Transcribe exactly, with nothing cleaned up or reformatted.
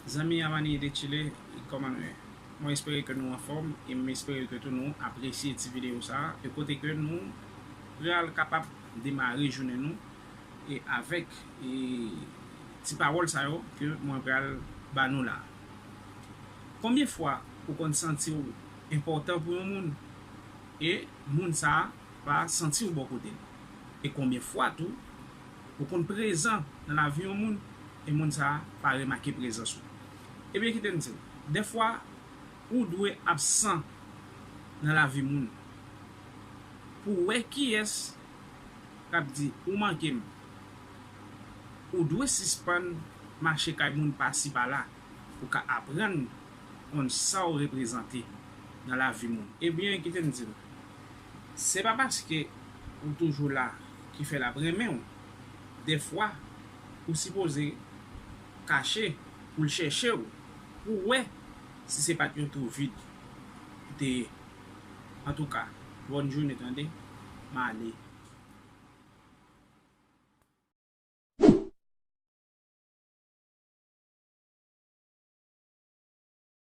Zanmi Amani de Chile, kòman nou ye? Mwen espere ke nou anfòm e m espere ke tou nou apresye ti videyo sa a, e kote ke nou pral kapab demare jounen nou e avèk e ti pawòl sa yo ke mwen pral ba nou la. Konbyen fwa ou konn santi w enpòtan pou yon moun e moun sa a pa santi w bò kote l? E konbyen fwa tou ou konn prezan nan lavi yon moun e moun sa a pa remake prezans ou? Ebyen, kite m di w, dèfwa ou dwe absan nan lavi moun pou w wè kiyès k ap di ou manke m. Ou dwe sispann mache kay moun pasi pala pou ka aprann konn sa w reprezante nan lavi moun. Ebyen, kite m di w, se pa paske ou toujou la ki fè l ap renmen w. Dèfwa, ou sipoze kache pou l chèche w, pou w wè si se pa t yon twou vid ou te ye. Antouka, bòn jounen, tande, m ale.